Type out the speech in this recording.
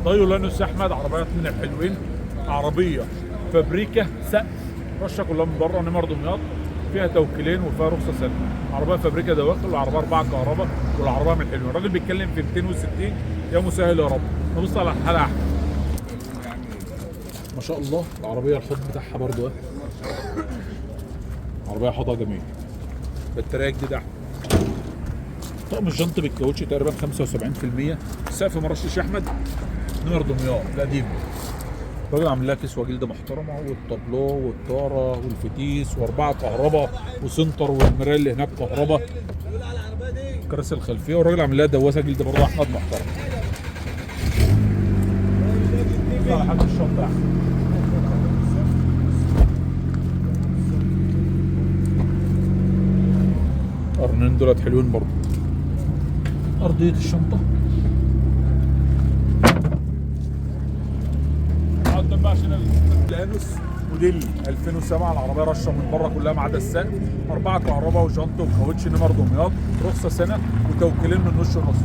دايو لانوس يا احمد، عربيات من الحلوين، عربية فابريكا سقف رشه كلها من بره، نمر دمياط، فيها توكيلين وفيها رخصه سنة. عربية فابريكا دواخل، والعربية 4 كهرباء، والعربية من الحلوين. الراجل بيتكلم في 260، يا مسهل يا رب. نبص على الحالة يا احمد، ما شاء الله. العربية الحوض بتاعها برضو اهي، عربية حوضها جميل، بطارية جديدة يا احمد. طقم الجنط بالكاوتش تقريبا 75%. السقف مرشش يا احمد، نمر دمياط القديم. الراجل عامل لها كسوه جلد محترمه، والتابلو والطاره والفتيس، واربعة كهرباء وسنتر، والمرايه اللي هناك كهرباء، الكراسي الخلفية، والراجل عامل لها دواسه جلد برضه احمد محترم. على حاجة الشنطة يا احمد. قرنين دولت حلوين برضه. ارضية الشنطة. قدام بقى عشان اللانوس موديل 2007، العربية رشه من بره كلها ما عدا السقف، 4 كهرباء وجنط وكاوتش، نمر دمياط، رخصه سنة، وتوكيلين من وش ونص.